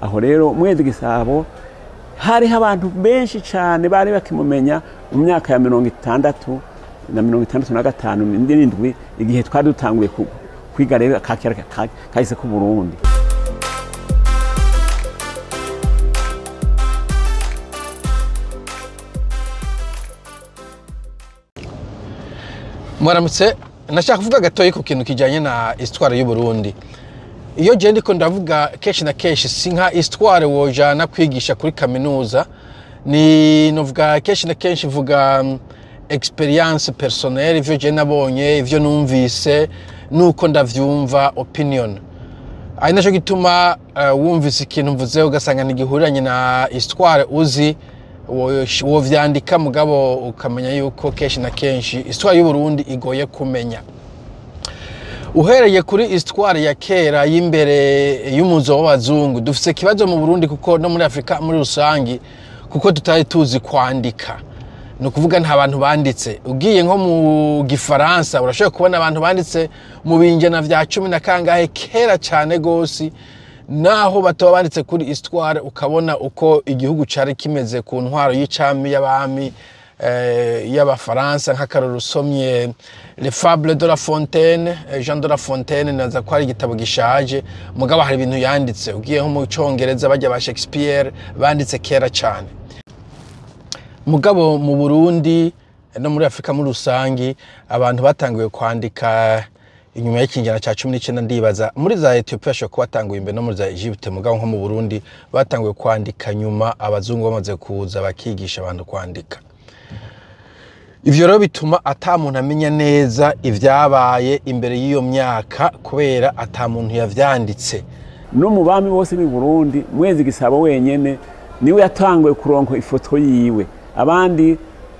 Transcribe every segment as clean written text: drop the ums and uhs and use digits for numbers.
Aho rero Mwezi Gisabo hariho abantu benshi cyane bari bakimumenya mu myaka ya 60 na 65 n'indwi, igihe twari dutanguye kwiga rero kahise ku Burundi. Mwaramutse, nashaka kuvuga gatoyi ku kintu kijanye na histoire y'u Burundi. Iyo je ndiko ndavuga kenshi na kenshi si nka histoire wojana kwigisha kuri kaminuza, ni novuga kenshi na kenshi mvuga experience personnelle, ivyo je nabonye, ivyo numvise, nuko ndavyumva, opinion. Ari naco gituma wumvise ikintu mvuze ugasanga ntigihuriranye na histoire uzi, wovyandika, mugabo ukamenya yuko kenshi na kenshi histoire y'u Burundi igoye kumenya. Uhereye kuri histoire ya kera y'imbere y'umuzo w'abazungu, dufise ikibazo mu Burundi kuko no muri Afrika muri rusangi, kuko tutari tuzi kwandika. Ni ukuvuga nta bantu banditse. Ugiye nko mu Gifaransa urashobora kubona abantu banditse mu binjana vya 10 na kangahe kera cane gose, naho batoba banditse kuri histoire, ukabona uko igihugu cari kimeze ku ntwaro y'icami y'abami y'Abafaransa. Nk'akarorero usomye Les Fables de La Fontaine, Jean de La Fontaine, naza ko ari igitabo gishaje, mugabo hari ibintu yanditse. Ugiye nko mu Congereza bajya ba Shakespeare banditse kera cane. Mugabo mu Burundi no muri Afrika muri rusangi abantu batanguye kwandika inyuma y'ikinjana ca 19, ndibaza muri za Ethiopia bashobora kuba batanguye imbere, no muri za Egypte, mugabo nko mu Burundi batanguye kwandika nyuma abazungu bamaze kuza bakigisha abantu kwandika. Ivyo rero bituma ata muntu amenya neza ivyabaye imbere y'iyo myaka kubera ata muntu yavyanditse. No mu bami bose b'i Burundi, Mwezi Gisabo wenyene niwe yatanguye kuronka ifoto yiwe. Abandi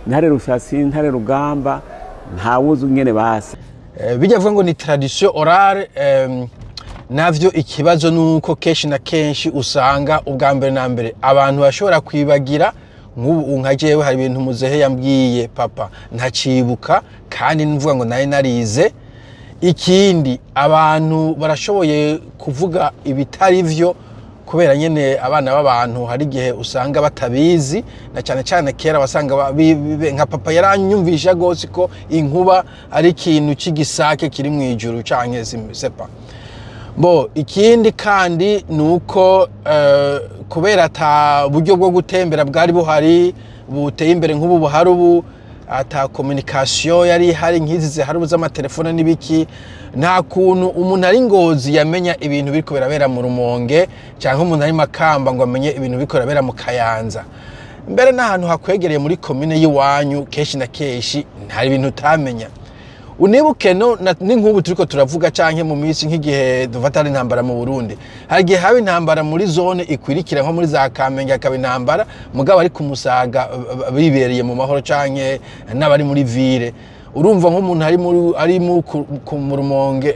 Ntare Rushatsi, Ntare Rugamba, ntawuzi ingene basa. Bijya vuga ngo ni tradition orale, navyo ikibazo nuko kenshi na kenshi usanga ubwa mbere na mbere abantu bashobora kwibagira. Nk'ubu nka jewe hari ibintu muzehe yambwiye papa ntacibuka, kandi nvuga ngo nari narize. Ikindi abantu barashoboye kuvuga ibitari vyo kubera nyene abana b'abantu hari igihe usanga batabizi, na cyane cyane kera wasanga nka papa yaranyumvisha gose ko inkuba ari ikintu c'igisake kiri mu ijuru canke sepa. Bo ikindi kandi nuko kubera ata buryo bwo gutembera bwari buhari buteye imbere nk'ubu buhari ubu, ata communication yari ihari nk'izi zihari ubu z'amatelefone n'ibiki, nta kuntu umuntu ari Ngozi yamenya ibintu biriko birabera mu Rumonge, canke umuntu ari Makamba ngo amenye ibintu biriko birabera mu Kayanza. Mbere n'ahantu hakwegereye muri komine y'iwanyu kenshi na kenshi ntari ibintu utamenya. Unibuke no n'inkubu turiko turavuga canke mu minsi nk'igihe dufata ari intambara mu Burundi, hari igihe haba intambara muri zone ikwirikira nko muri za Kamenge hakaba intambara, mugabo ari kumusaga bibereye mu mahoro canke n'abari muri ville. Urumva nk'umuntu ari mu Rumonge,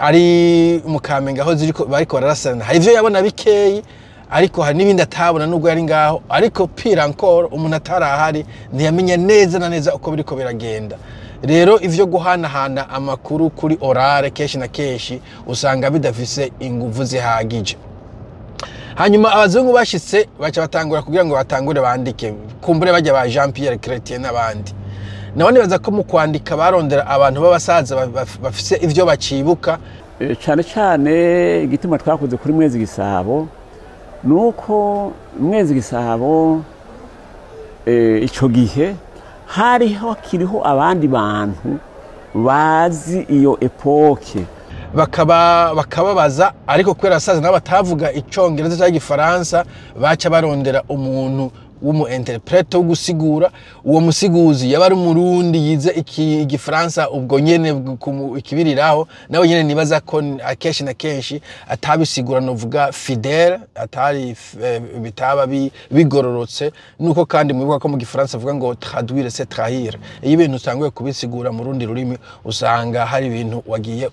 ari mu Kamenge aho ziriko bariko bararasana, hari ivyo yabona bikeyi, ariko hari n'ibindi atabona nubwo yari ngaho. Ariko pire encore umuntu atarahari ntiyamenya neza na neza uko biriko biragenda. Rero ivyo guhanahana amakuru kuri orale kenshi na kenshi usanga bidafise inguvu zihagije. Hanyuma abazungu bashitse baca batangura kugira ngo batangure bandike, kumbure bajya ba Jean Pierre Chrétien n'abandi. Nabo nibaza ko mu kwandika barondera abantu b'abasaza bafise ivyo bacibuka. Cane cane igituma twakoze kuri Mwezi Gisabo nuko Mwezi Gisabo ico gihe hariho kiriho abandi bantu bazi iyo epoke, bakababaza, ariko kubera abasaza nabo batavuga icongereza cyangwa igifaransa, baca barondera umuntu w'umu interprete wo gusigura. Uwo musiguzi yaba ari umurundi yize igifaransa ubwo nyene ikibiriraho, nawe nyene nibaza ko akenshi na kenshi atabisigura, novuga fidèle, atari bitaba bigororotse. Nuko kandi mwibuka ko mu gifaransa avuga ngo traduire c'est trahir. Iyo ibintu utanguye kubisigura mu rundi rurimi usanga hari ibintu wagiye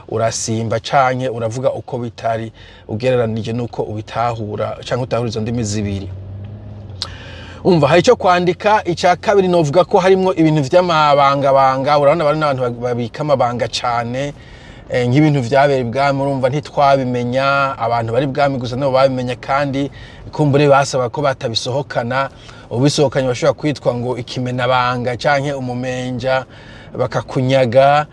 urasimba canke uravuga uko bitari ugereranije nuko ubitahura canke utahura izo ndimi zibiri. Umva hari icyo kwandika. Icya kabiri novuga ko harimo ibintu vy'amabangabanga. Urabona bari n'abantu babika amabanga cane. Nk'ibintu vyabera ibwami, urumva ntitwabimenya, abantu bari bwami gusa nibo babimenya, kandi kumbure basaba ko batabisohokana. Ubisohokanye bashobora kwitwa ngo ikimenabanga canke umumenja, bakakunyaga.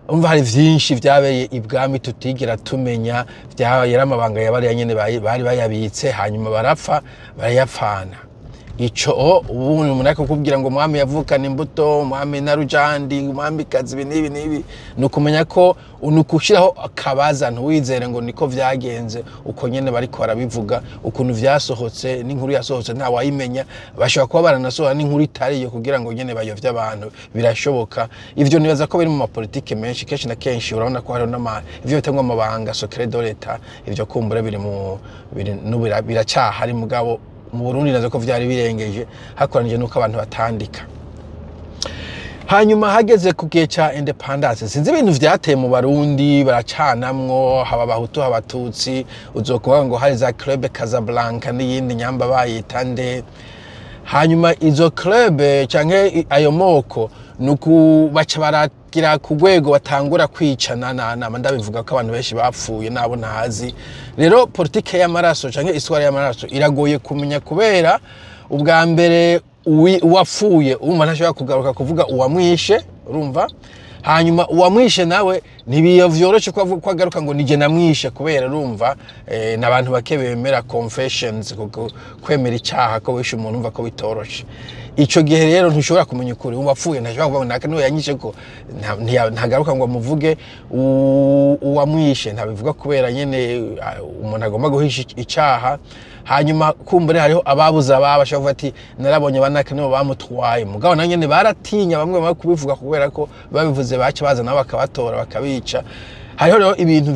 Umva, hari vyinshi vyabereye ibwami tutigera tumenya, yari amabanga yabariya nyene bari bayabitse, hanyuma barapfa barayapfana. Ico ubundi umuntu ariko kukubwira ngo umwami yavukana imbuto, umwami na rujandi, umwamikazi, ibi n'ibi n'ibi, ni ukumenya ko ni ugushiraho akabaza, ntiwizere ngo niko vyagenze uko nyene bariko barabivuga. Ukuntu vyasohotse n'inkuru yasohotse ntawayimenya, bashobora kuba baranasohora n'inkuru itariyo kugira ngo nyene bayovye abantu, birashoboka. Ivyo nibaza ko biri mu mapolitike menshi. Kenshi na kenshi urabona ko hariho n'ama ivyo bita ngo amabanga secret de l'État. Ivyo kumbura biri mu biri n'ubu biracahari, mugabo mu Burundi nazo ko vyari birengeje hakoranije nuko abantu batandika. Hanyuma hageze ku gihe ca indépendance, sinzi ibintu vyateye mu Barundi, baracanamwo, haba Abahutu, haba Abatutsi. Uzokuvuga ngo hari za Club Casablanca n'iyindi nyamba bayita nde. Hanyuma izo club canke ayo moko nuku baca baragira ku rwego batangura kwicana. Nama ndabivuga ko abantu benshi bapfuye nabo ntazi. Rero politike y'amaraso canke histoire y'amaraso iragoye kumenya, kubera ubwa mbere uwapfuye urumva ntashobora kugaruka kuvuga uwamwishe, urumva. Hanyuma uwamwishe nawe ntibiyo vyoroshe ko agaruka ngo nije namwishe, kubera urumva n'abantu bake bemera confessions, kuko kwemera icaha ko wishe umuntu umva ko bitoroshe. Ico gihe rero ntushobora kumenya ukuri. Uwapfuye ntashobora kuvuga ngo naka niwe yanyishe, ko ntagaruka ngo amuvuge. Uwamwishe ntabivuga kubera nyene umuntu agomba guhisha icaha. Hanyuma kumbure hariho ababuze ababa bashobora kuvuga ati narabonye banaka nibo bamutwaye, mugabo na nyene baratinya bamwe bamwe kubivuga, kubera ko babivuze baca baza nabo bakabatora bakabica. Hariho rero ibintu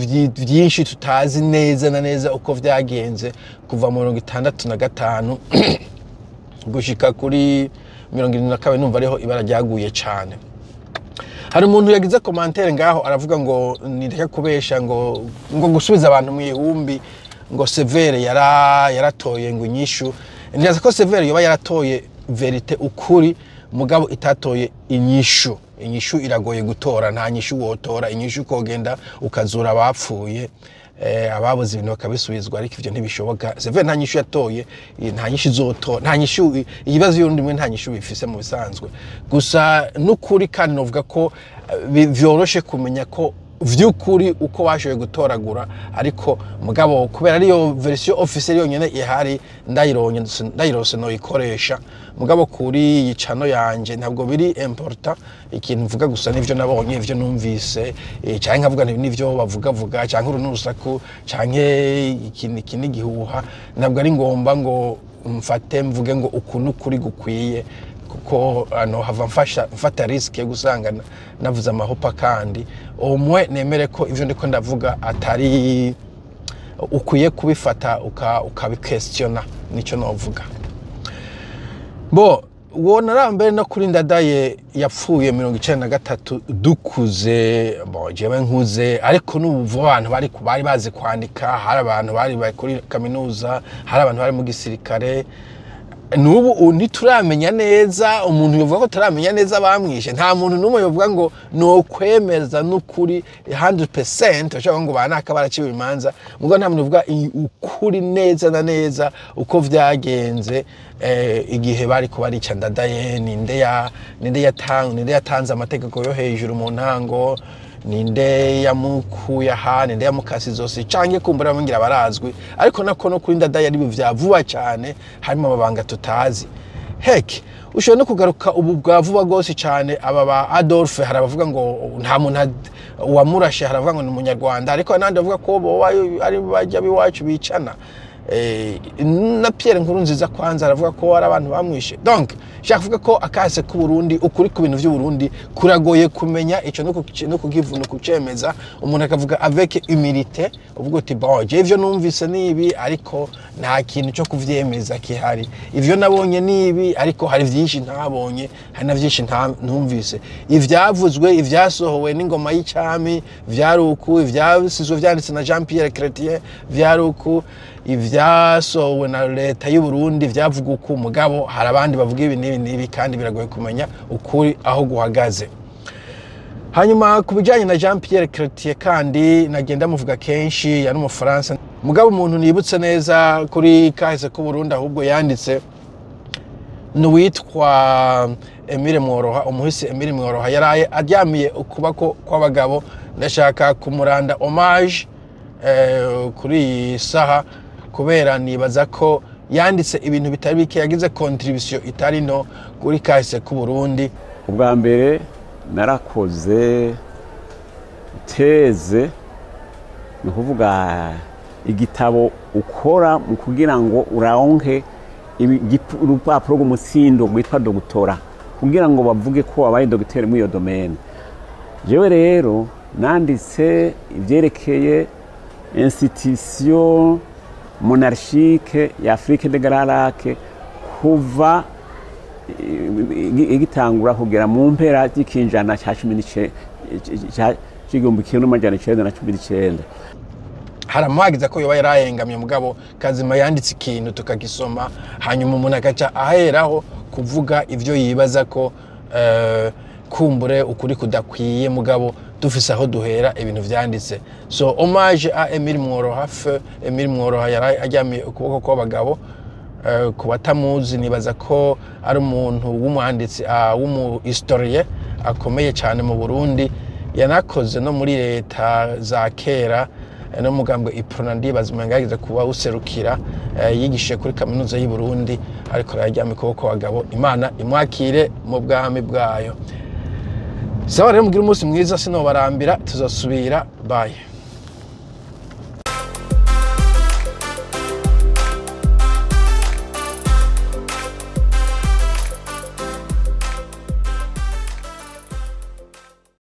vyinshi tutazi neza na neza uko vyagenze kuva mu 65 gushika kuri 72. Numva ariho ibara ryaguye cane. Hari umuntu yagize commentaire ngaho aravuga ngo nireke kubesha, ngo gusubiza abantu mu ihumbi, ngo CVR yaratoye ngo inyishu. Ndibaza ko CVR yoba yaratoye vérité, ukuri, mugabo itatoye inyishu. Inyishu iragoye gutora, nta nyishu wotora. Inyishu ukogenda ukazura abapfuye, ababuze ibintu bakabisubizwa, ariko ivyo ntibishoboka. CVR nta nyishu yatoye, nta nyishu izotora, nta nyishu. Ibibazo y'urundi mwe nta nyishu bifise mu bisanzwe gusa n'ukuri. Kandi novuga ko vyoroshe kumenya ko vy'ukuri uko bashoboye gutoragura, ariko mugabo kubera ariyo version officielle yonyene ihari, ndayironye ndayirose noyikoresha. Mugabo kuri iyi channel yanje ntabwo biri important. Ikintu mvuga gusa nivyo nabonye, ivyo numvise, canke nkavuga nti nivyo bavuga vuga, canke uru n'urusaku, canke iki n'igihuha. Ntabwo ari ngomba ngo mfate mvuge ngo uku n'ukuri gukwiye, kuko ano hava mfasha mfata risque yo gusanga navuze amahopa. Kandi umwe nemere ko ivyo ndiko ndavuga atari ukwiye kubifata ukabiquestiona, nico novuga. Bo uwo narambere no kuri Ndadaye yapfuye 93 dukuze, bo jewe nkuze, ariko n'ubu abantu bari bazi kwandika, hari abantu bari kuri kaminuza, hari abantu bari mu gisirikare. N'ubu ntituramenya neza. Umuntu yovuga ko turamenya neza bamwishe, nta muntu n'umwe yovuga ngo nokwemeza n'ukuri 100%. Bashobora ngo banaka baraciwe imanza, mugo nta muntu uvuga ukuri neza na neza uko vyagenze igihe bari kubarica Ndadaye. Ninde yatanze amategeko yo hejuru mu ntango? Ninde yamukuye aha? Ninde yamukase izosi? Canke kumbura bamwe barazwi, ariko nako no kuri Ndadaye ari vya vuba cyane, harimo amabanga tutazi. Hek ushobora no kugaruka ubu bwa vuba gose cyane, aba ba Adolphe, hari abavuga ngo nta muntu uwamurashe, hari abavuga ngo ni umunyarwanda, ariko n'abandi bavuga ko bo ari bajya biwacu bicana. Na Pierre Nkurunziza kwanza aravuga ko ari abantu bamwishe. Donc shaka kuvuga ko akase ku Burundi, ukuri ku bintu vy'u Burundi kuragoye kumenya ico no kugivuna kucemeza. Umuntu akavuga avec humilité, uvuga uti bon, je ivyo numvise nibi, ariko nta kintu cyo kuvyemeza kihari. Ivyo nabonye nibi, ariko hari vyinshi ntabonye, hari na vyinshi ntumvise. Ivyavuzwe, ivyasohowe n'ingoma y'icami vyari uku, ivyasizwe vyanditse na Jean Pierre Chrétien vyari uku, ivyasohowe na leta y'u Burundi vyavuga uku, mugabo hari abandi bavuga ibi n'ibi n'ibi, kandi biragoye kumenya ukuri aho guhagaze. Hanyuma ku bijyanye na Jean Pierre Chrétien, kandi nagenda muvuga kenshi, yari umufaransa, mugabo umuntu nibutse neza kuri kahise k'Uburundi ahubwo yanditse ni uwitwa Emile Mworoha, umuhisi Emile Mworoha yaraye aryamiye ukuboko kw'abagabo. Ndashaka kumuranda hommage kuri iyi saha, kubera nibaza ko yanditse ibintu bitari bike, yagize contribution itari nto kuri kahise k'Uburundi. Ubwa mbere narakoze thèse, ni ukuvuga igitabo ukora mu kugira ngo uronke urupapuro rw'umutsindo rwitwa doctorat, kugira ngo bavuge ko wabaye dogiteri muri iyo domaine. Jewe rero nanditse ibyerekeye institution monarchique ya Afrique des Grands Lacs kuva igitangura kugera mu mpera y'ikinjana cya 1919. Haramuhagiza ko yoba yarahengamye, mugabo kazima yanditse ikintu tukagisoma, hanyuma umuntu agaca aheraho kuvuga ivyo yibaza ko kumbure ukuri kudakwiye, mugabo dufise aho duhera ibintu vyanditse. So hommage à Emile Mworoha, feu Emile Mworoha yaraye aryamiye ukuboko kw'abagabo. Ku batamuzi, nibaza ko ari umuntu w'umwanditsi, w'umu historien akomeye cyane mu Burundi, yanakoze no muri leta za kera, no mugambwe Uprona ndibaza umenga yageze kuba userukira, yigishije kuri kaminuza y'u Burundi, ariko araryamye ukuboko kw'abagabo. Imana imwakire mu bwami bwayo. Sawa rero, mugire umunsi mwiza, sinobarambira, tuzosubira. Bye.